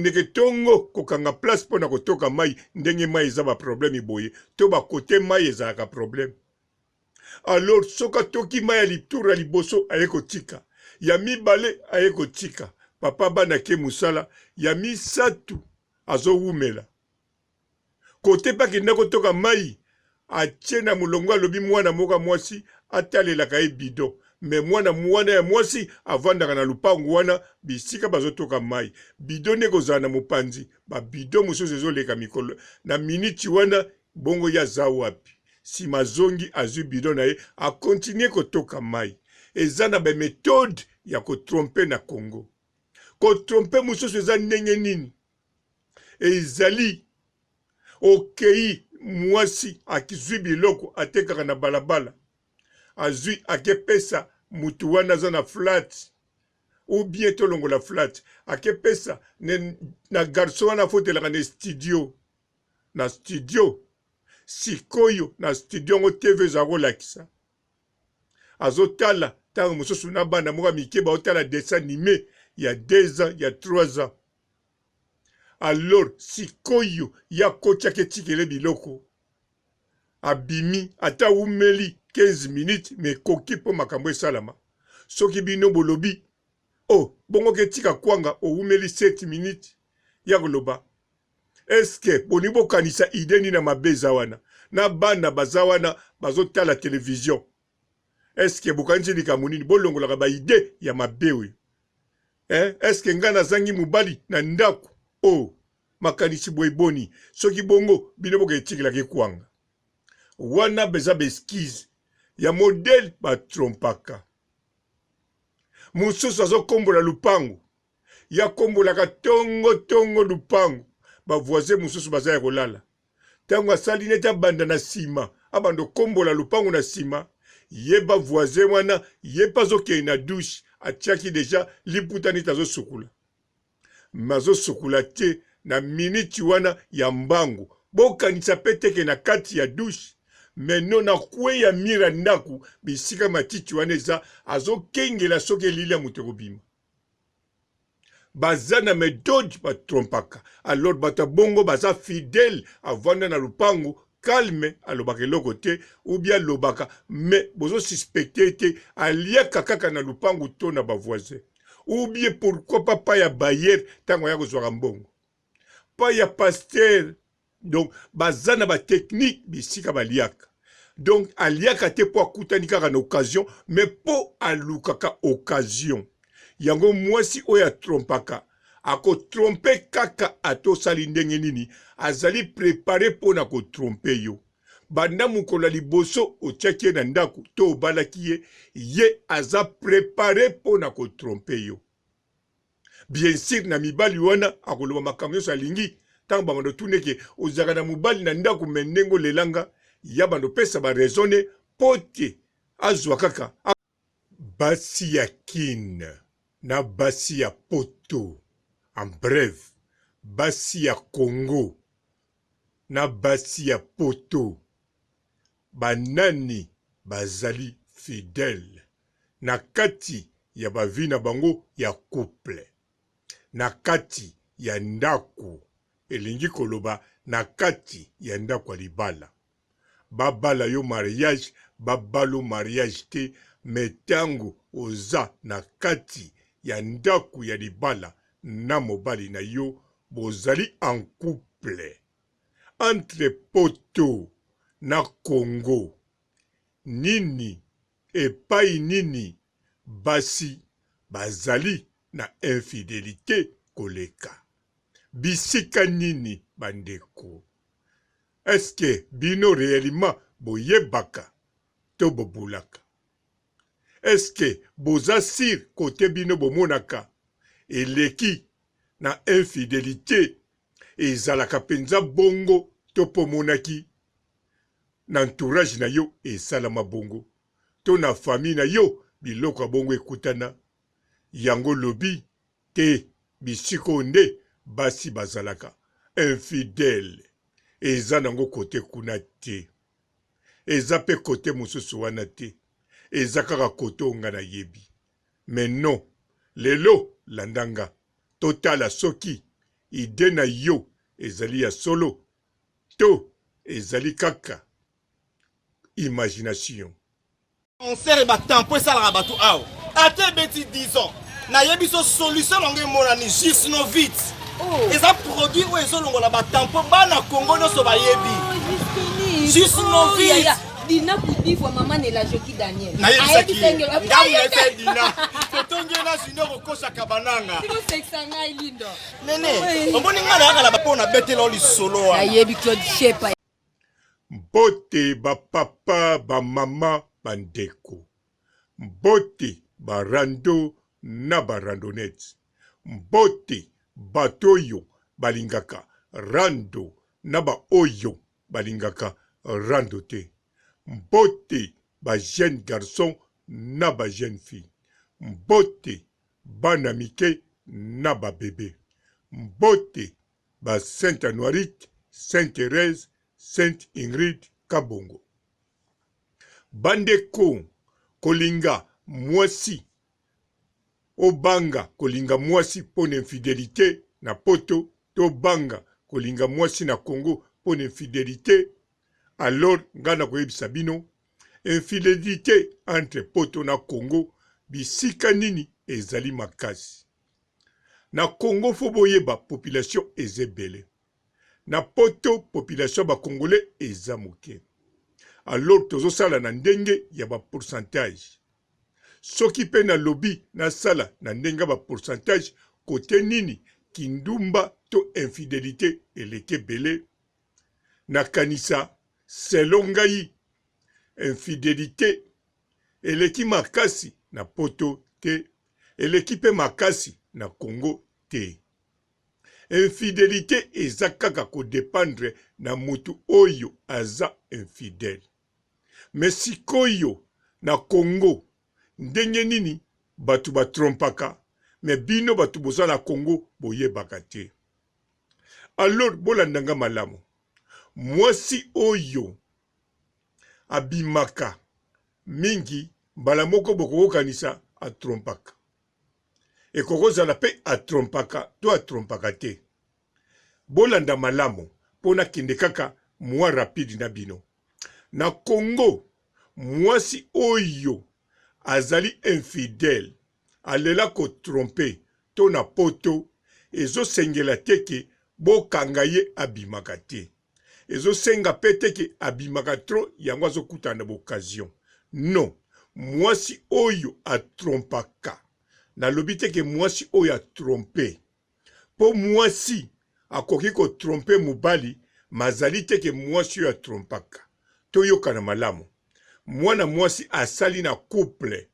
Ndeke tongo kokanga place pona kotoka mayi ndenge mayi eza ba problème boye to ba cote mayi ezalaka problème alors soki atoki mayi ya tour ya liboso aye kotika ya mibale aye kotika papa bana ake musala ya misatu azowumela Kote pe akenda kotoka mayi atie na molongo alobi mwana moko ya mwasi atalelaka ye bidon mais mwana wana ya mwasi avandaka na lupangu wana bisika bazotoka mayi bidon nde ekozala na mopanzi ba bidon mosusu ezoleka mikolo na miniti wana bongo ye aza wapi sima azongi azui bidon na ye a continuer kotoka mayi eza na ba methode ya ko tromper na Congo ko tromper mosusu eza ndenge nini Ezali okeyi muasi azui biloko atekaka na balabala azui ake pesa mutu wana aza na flat ou bien tolongola flat ake pesa na garçon wana afotelaka na studio na studio sikoyo na studio yango TV ezala kolakisa azotala ntango mosusu na bana moko ya mike baotala dessin anime ya 2 ans ya 3 ans Alors sikoyo ye akotiaki etikele biloko abimi ata awumeli 15 minutes mais ekoki po makambo esalama soki bino bolobi oh bongo ke tika kwanga owumeli 7 minutes ya koloba est ce que bolingi bokanisa idee nini ya mabe eza wana na bana baza wana bazotala television est ce que bokanisi likambo nini bolongolaka ba idee ya mabe oyo Eh, est ce que ngai nazangi mobali na ndako? Oh, makanisi boye boni? Soki bongo, bino boke etikelaka ekwanga. Wana beza ba excuse ya modèle ba trompaka. Mosusu azokombola lupango, ye akombolaka tongo tongo lupango, ba voisins mosusu baza ya kolala. Tango asali neti abanda na sima, abanda okombola lopango na sima, ye ba voisin wana ye pe azokende na douche, atiaki dejà liputa neti azosukola. Mais azosukola te na minute wana ya mbangu. Bokanisa pe te ke na kati ya douche, mais non na coin ya mur ya ndaku bisika matiti wana eza, azokengela soki elili ya moto ekobima. Baza na methode ba trompaka alors bato ya bongo baza fidèle avanda na lupangu calme alobaka eloko te ou bien alobaka mais bozo suspecte ye te aliaka kaka na lupangu to na ba voisin ou bien pourquoi pas pa ya bailleur tango aya kozwaka mbongo pa ya pasteur Donc baza na ba technique bisika baliaka. Donc aliaka te po akutani kaka na occasion mais po alukaka occasion. Yango mwasi oyo a trompaka ako tromper kaka ata osali ndenge nini azali prepare po na ko tromper yo. Banda mokolo ya liboso otiaki ye na ndaku to obalaki ye, ye aza prepare po na ko tromper yo. Bien sur na mibali wana akoloba makambo nyonso alingi ntango babanda otuna eke ozalaka na mobali na ndako me ndenge olela nga ya banda opesa ba raison ne po te azwa kaka basi ya kin na basi ya poto en bref basi ya congo na basi ya poto Ba nani bazali fidèle na kati ya ba vie na bango ya couple? Na kati ya ndaku, elingi koloba na kati ya ndaku ya libala. Ba bala yo mariage, ba balo mariage te, mais tango oza na kati ya ndaku ya libala na mobali na yo, bozali en couple. Entre poto na Congo nini epayi nini basi bazali na infidelite koleka? Bisika nini ba ndeko? Est ce que bino reellement boyebaka to bobulaka? Est ce que boza sur cote bino bomonaka eleki na infidelite Ezalaka penza bongo to po omonaki na entourage na yo esalama bongo to na famille na yo biloko ya bongo ekutana yango olobi te bisika oyo nde basi bazalaka infidèle eza nango cote kuna te eza pe cote mosusu wana te eza kaka cote oyo nga nayebi mais non lelo landa nga totala soki. Idee na yo ezali ya solo to ezali kaka imagination? Concert ba tempo esalaka bato awa ata ebeti 10 ans nayebi so solution nango emonani jusnovit oh. Eza produit oyo ezolongola batampo bana Kongo nyonso bayebi oh, jusnovit oh, Dina Kudifwa, maman Nela Joki Daniel. Nayebisaki ye. Ngai nayebisaki Dina. Totongi ye na Junior okosaka bananga. Tikosekisa ngai Lindo. Nene, omoni ngai nayaka na bapo nabetela yo lisolo wana. Nayebi Claude Shepa. Mbote ba papa, ba mama, ba ndeko. Mbote ba rando na ba randonnettes. Mbote bato oyo balingaka rando na ba oyo balingaka rando te. Mbote ba jeunes garçons na ba jeunes filles. Mbote bana mike na ba bebe. Mbote ba Saint Anuarite, Saint Therèse, Sainte Ingrid Kabongo. Bandeko kolinga mwasi obanga kolinga mwasi mpo na infidelite na poto to banga kolinga mwasi na Congo mpo na infidelite alors ngai nakoyebisa bino infidelite entre poto na Congo bisika nini ezali makasi. Na Congo faut boyeba population eza ebele. Na poto population ya ba congolais eza moke. Alors tozosala na ndenge ya ba pourcentage. Soki pe nalobi nasala na ndenge ya ba pourcentage cote nini kindumba to infidelite eleki ebele? Nakanisa selon ngai infidelite eleki makasi na poto te eleki pe makasi na Congo te. Infidelite eza kaka ko dependre na mutu oyo aza infidèle. Mais sikoyo na Congo ndenge nini batu ba trompaka mais bino batu boza na Congo boyebaka te. Alors bolanda nga malamu mwasi oyo abimaka mingi mbala moko bokokokanisa a trompaka. Ekokozala pe a trompaka to a trompaka te. Bolanda malamu po nakende kaka mua rapide na bino. Na Congo muasi oyo azali infidèle alela ko tromper to na poto ezosengela te ke bokanga ye abimaka te. Ezosenga pe te ke abimaka trop yango azokutana na ba occasion. Non, muasi oyo a trompaka, nalobi te ke muasi oyo a tromper, po muasi akoki ko tromper mobali mais azali te ke muasi oyo a trompaka. Toyokana malamu. Muana muasi asali na couple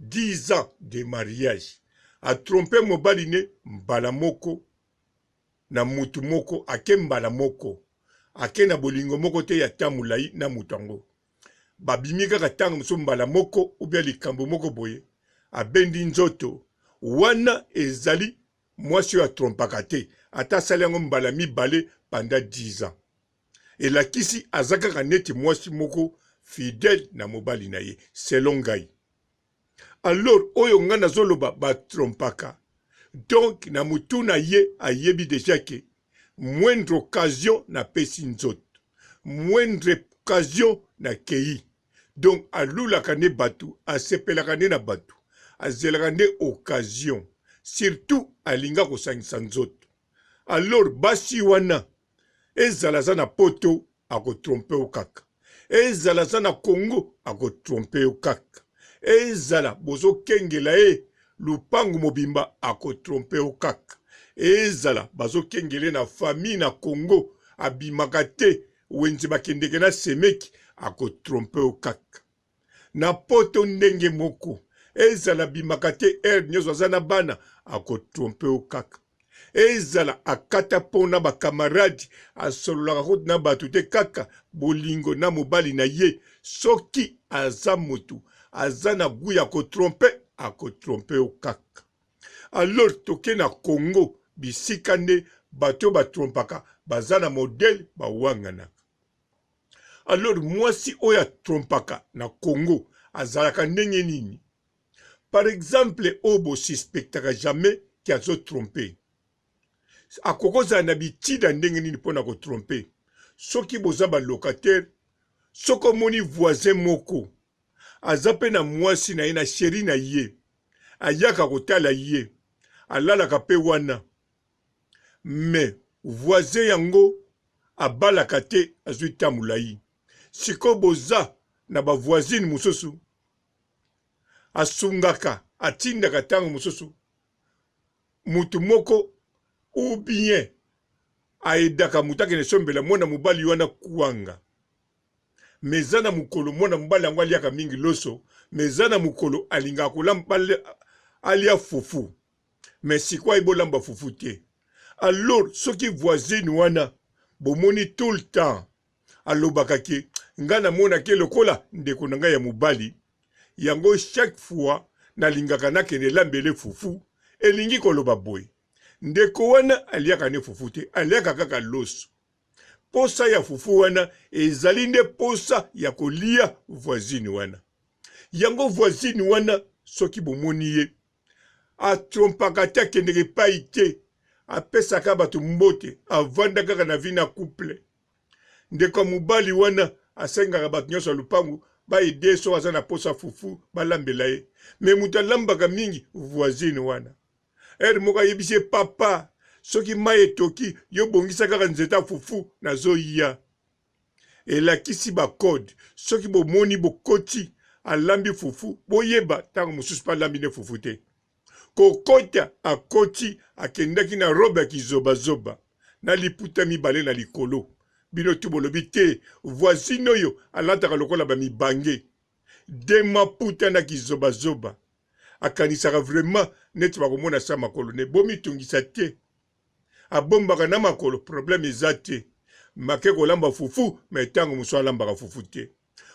10 ans de mariage, a tromper mobali ne mbala moko na mutu moko ake mbala moko ake na bolingo moko te ya temps molayi na mutu yango babimi kaka tango mosusu mbala moko ou bien likambo moko boye abendi nzoto wana ezali mwasi oyo atrompaka te ata asali yango mbala mibale pendant 10 ans elakisi aza kaka neti mwasi moko fidèle na mobali na ye selon ngai. Alors oyo nga nazo loba ba trompaka donc na mutu na ye ayebi dejà que moindre occasion na pesi nzoto moindre occasion na keyi donc alulaka nde batu asepelaka nde na batu azelaka nde occasion surtout alinga kosangisa nzoto alors basi wana ezala aza na poto ako trompe yo kaka ezala aza na Congo ako trompe yo kaka ezala bozokengela ye lupangu mobimba ako trompe yo kaka ezala bazokengele na famille na Congo abimaka te wenze bakendeke na semeki ako trompe yo kaka Na poto ndenge moko ezala abimaka te heure nioso aza na bana ako trompe yo kaka ezala akata pont na ba camarade asololaka kutu na batu te kaka bolingo na mobali na ye soki aza mutu aza na gout ya ko trompe ako trompe yo kaka alors toke na Congo bisika nde batu oyo ba trompaka baza na modele ba wanganaka. Alors mwasi oyo a trompaka na Congo azalaka ndenge nini? Par exemple oyo bo suspectaka jamais que azo tromper. Akoki kozala na bitida ndenge nini mpo na kotrompe? Soki boza ba locataire, soki omoni voisin moko aza mpe na mwasi na ye na cheri na ye ayaka kotala ye alalaka mpe wana mais voisin yango abalaka te azwi temps molayi sikoyo boza na ba voisine mosusu asungaka atindaka ntango mosusu mutu moko ou bien aedaka mutu akende sombela mwana mobali wana kuanga mais eza na mokolo mwana mobali yango aliaka mingi loso mais eza na mokolo alingaka kolamba alia fufu mais sikoyo ayebi olamba fufu te alors soki voisine wana bomoni tout le temps alobaka ke ngai namonaki ye lokola ndeko na ngai ya mobali yango chaque fois nalingaka nakende elambele fufu elingi koloba boye ndeko wana aliaka ne fufu te aliaka kaka loso Posa ya fufu wana ezali nde posa ya kolia voisine wana. Yango voisine wana soki bomoni ye atrompaka te, akendeke epai te, apesaka bato mbote, avanda kaka na vie na couple. Ndeko ya mobali wana asengaka bato nyonso ya lopango baede soki aza na posa fufu balambela ye, me moto alambaka mingi voisine wana. Heure moko ayebisi ye papa soki mai etoki yo bongisa kaka nzete ya fufu nazoya. Elakisi ba code soki bomoni bokoti alambi fufu boyeba ntango mosusu mpe alambi nde fufu te. Kokota akoti akendaki na robe ya kizobazoba na liputa mibale na likolo. Bino tu bolobi te voisine oyo alataka lokola ba mibange de maputa na kizobazoba. Akanisaka vraiment neti bakomona sa makolo ne bomitungisa te abombaka na makolo problème eza te make kolamba fufu me tango mosusu alambaka fufu te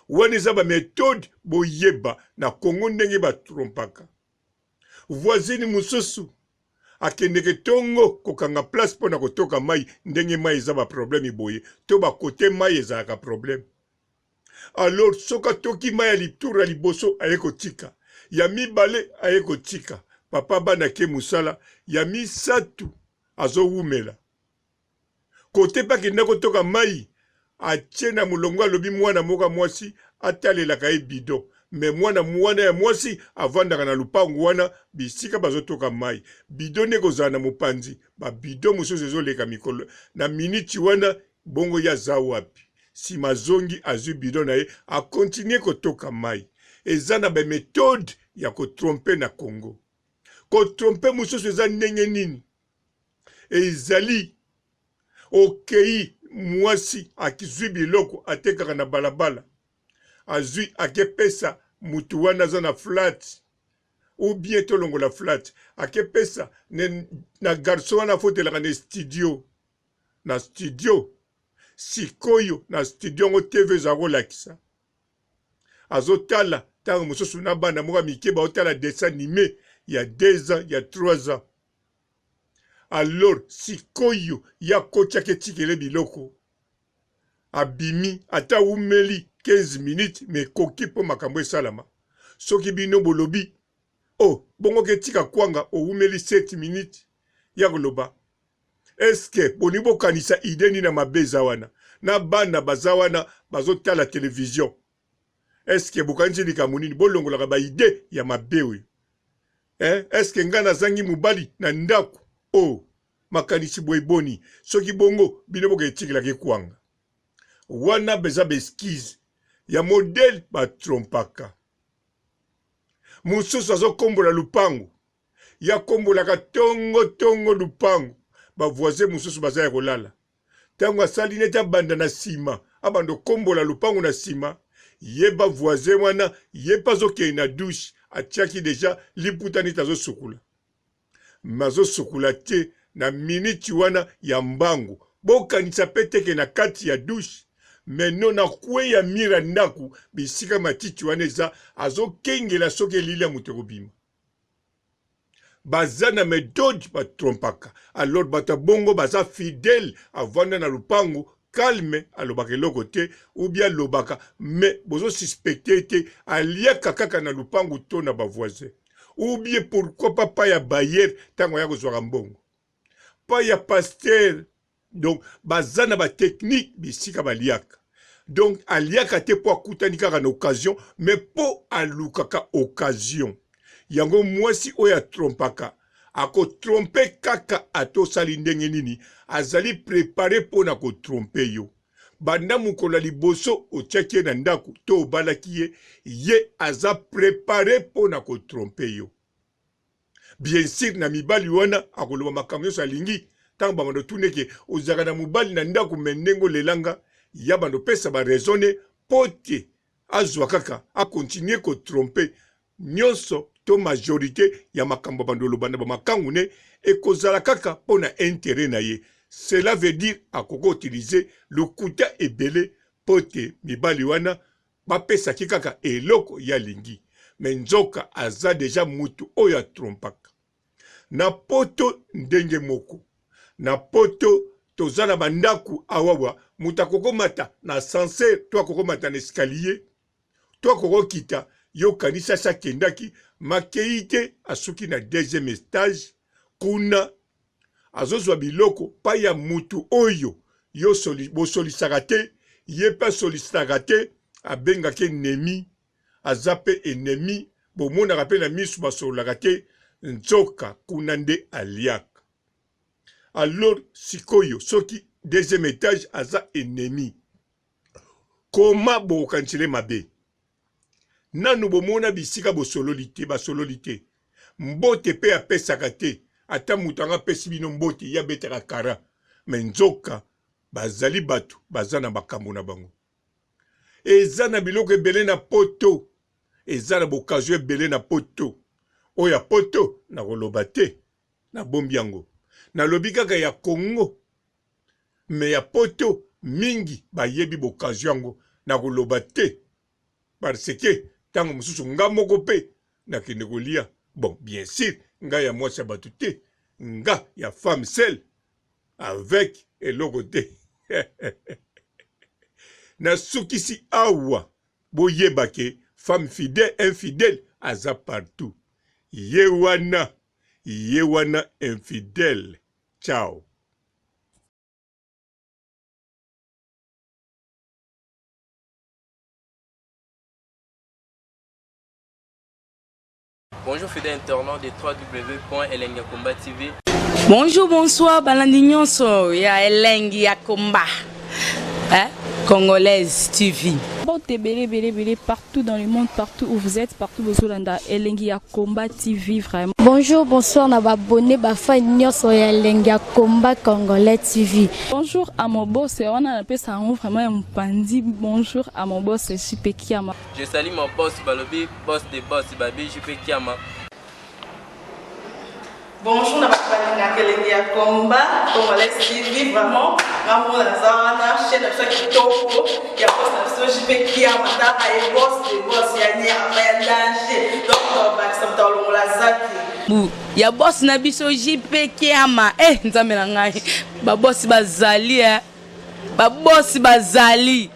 wana eza ba methode boyeba na Congo ndenge ba trompaka voisine mosusu akendeke tongo kokanga place mpo na kotoka mai ndenge mai eza ba problème boye to bakote mai ezalaka problème Alors soki atoki mayi ya litour ya liboso aye kotika, ya mibale aye kotika, papa bana ake musala, ya misatu azowumela kote pe akenda kotoka mayi atie na mulongo alobi mwana moko ya mwasi atalelaka ye bidon mais mwana wana ya mwasi avandaka na lupangu wana bisika bazotoka mayi bidon nde ekozala na mopanzi ba bidon mosusu ezoleka mikolo na miniti wana Bongo ye aza wapi? Sima azongi azui bidon na ye a continuer kotoka mayi. Eza na ba methode ya ko tromper na Congo. Ko tromper mosusu eza ndenge nini? Ezali okeyi muasi azui biloko atekaka na balabala azui ake pesa mutu wana aza na flat ou bien tolongola flat ake pesa na garçon wana afotelaka na studio na studio sikoyo na studio yango TV ezala kolakisa azotala ntango mosusu na bana moko ya mike baotala dessin anime ya 2 ans ya 3 ans alors sikoyo ye akotiaki etikele biloko abimi ata awumeli 15 minutes me ekoki mpo makambo esalama soki bino bolobi oh bongo ketika kwanga owumeli 7 minutes ya koloba Est-ce que bolingi bokanisa idee nini ya mabe eza wana? Na bana baza wana bazotala television. Est-ce que bokanisi likambo nini? Bolongolaka ba idee ya mabe oyo. Eh, est-ce que ngai nazangi mobali na ndako? Oh, makanisi boye boni? Soki bongo bino boke etikelaka ekwanga. Wana beza ba excuse ya modèle ba trompaka. Mosusu azokombola lupango Ye akombolaka tongo tongo lupango, ba voisins mosusu baza ya kolala. Tango asali neti abanda na sima, abanda okombola lupango na sima, ye ba voisin wana ye pe azokende na douche, atiaki dejà liputa neti azosukola. Mais azosukola te na minute wana ya mbangu. Bokanisa pe te ke na kati ya douche, mais non na coin ya mur ya ndaku bisika matiti wana eza, azokengela soki elili ya moto ekobima. Baza na methode ba trompaka alors bato ya bongo baza fidèle avanda na lupangu calme alobaka eloko te ou bien alobaka mais bozo suspecte ye te aliaka kaka na lupangu to na ba voisin ou bien pourquoi pas pa ya bailleur tango aya kozwaka mbongo. pa ya pasteur. Donc baza na ba technique bisika baliaka. Donc aliaka te mpo akutani kaka na occasion, mais mpo alukaka occasion. Yango mwasi oyo atrompaka akotrompe kaka ata osali ndenge nini, azali prepare mpo na kotrompe yo. Banda mokolo ya liboso otiaki ye na ndako to obalaki ye, ye aza prepare mpo na kotrompe yo. Bien sur na mibali wana akoloba makambo nyonso alingi. Ntango babanda otuna eke ozalaka na mobali na ndako me ndenge olelanga, ya banda opesa ba raison ne mpo te azwa kaka akontinue kotrompe nyonso to majorite ya makambo abanda oloba na bamakangu ne ekozala kaka mpo na interet na ye. Cela veut dire akoki utiliser lokuta ebele mpo te mibali wana bapesaki kaka eloko ye alingi, mais nzoka aza deja mutu oyo atrompaka. Na poto ndenge moko, na poto toza na bandaku awawa moto akokomata na ascenseur to akokomata na escalier to akokokita, yo okanisi asi akendaki makei te, asuki na deuxième etage kuna azozwa biloko pa ya mutu oyo yo bosolisaka te, ye pe asolisaka te, abengaka ennemi, aza pe ennemi, bomonaka pe na misu basololaka te, nzoka kuna nde aliaka. Alors sikoyo soki deuxième etage aza ennemi, koma bokokanisele mabe? Nanu bomona bisika bosololi te, basololi te. Mbote pe apesaka te, ata moto yango apesi bino mbote, ye abetaka kara. Mais nzoka bazali bato baza na makambo na bango. Eza na biloko ebele na poto, eza na bokazio ebele na poto. Oyo ya poto nakoloba te, nabombi yango. Nalobi kaka ya Congo. Mais ya poto mingi bayebi bokazio yango, nakoloba te parce que tango mosusu nga moko pe nakende kolia. Bon, bien sur nga ya mwasi ya bato te, nga ya femme seule avec eloko te. Nasukisi awa, boyeba ke femme fidèle, infidèle aza partout. Ye wana, ye wana infidèle. Ciao. Bonjour fidèles internautes de www.elengiyakomba TV. Bonjour, bonsoir, balandi nyonso ya Elengi ya Komba. Hein? Congolaise TV. Mbote ebele ebele ebele partout dans le monde, partout où vous êtes, partout bozolanda Elengi ya Combat TV vraiment. Bonjour, bonsoir na ba abonné ba fan nyonso ya Elengi ya Combat Congolais TV. Bonjour à mon boss, wana napesa yango vraiment ya mopanzi. Bonjour à mon boss JP Kiama. Je salue mon boss balobi boss de boss babi JP Kiama. Bonjour na bato balingaka elengi ya combat congolais TV vraiment nga moko naza wana chaîne na biso ya kitoko ya boss na biso JP Kiama tala ye boss de boss ya nyama ya danger donc tobakisa moto alongola zaki bu ya boss na biso JP Kiama eh nzambe na ngai ba boss bazali eh ba boss bazali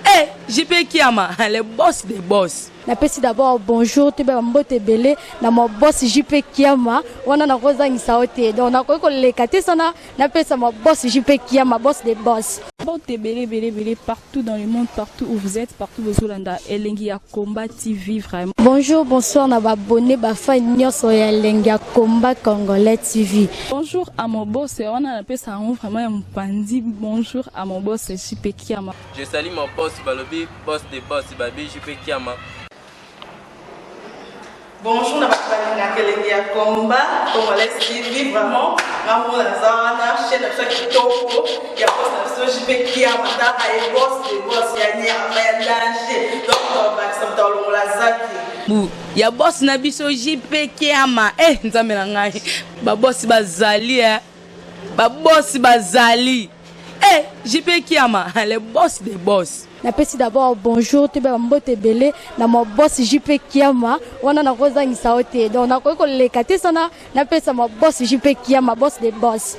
eh JP Kiama le boss des boss. Napesi d'abord bonjour toyeba ba mbote ebele na ma boss JP Kiama wana nakozangisa yo te donc nakoki koleka te sana napesa ma boss JP Kiama boss de boss. Mbote ebele ebele ebele partout dans le monde partout où vous êtes partout bozolanda Elengi ya Combat TV vraiment. Bonjour bonsoir na ba abonnes ba fans nionso ya Elengi ya Combat Congolais TV. Bonjour à mon boss wana napesa yango vraiment ya mopanzi bonjour à mon boss JP Kiama. Je salue mon boss balobi boss de boss babi JP Kiama. Bonjour na bato balingaka elengi ya combat congolais TV vraiment nga moko naza wana chaîne na biso ya kitoko ya boss na biso JP Kiama tala ye boss de boss ya nyama ya danger donc tobakisa moto alongola zaki bu ya boss na biso JP Kiama eh nzambe na ngai ba boss bazali eh ba boss bazali eh JP Kiama le boss des boss. Napesi d'abord bonjour toyeba ba mbote ebele na ma boss JP Kiama wana nakozangisa yo te donc nakoki koleka te sana napesa ma boss JP Kiama boss des boss.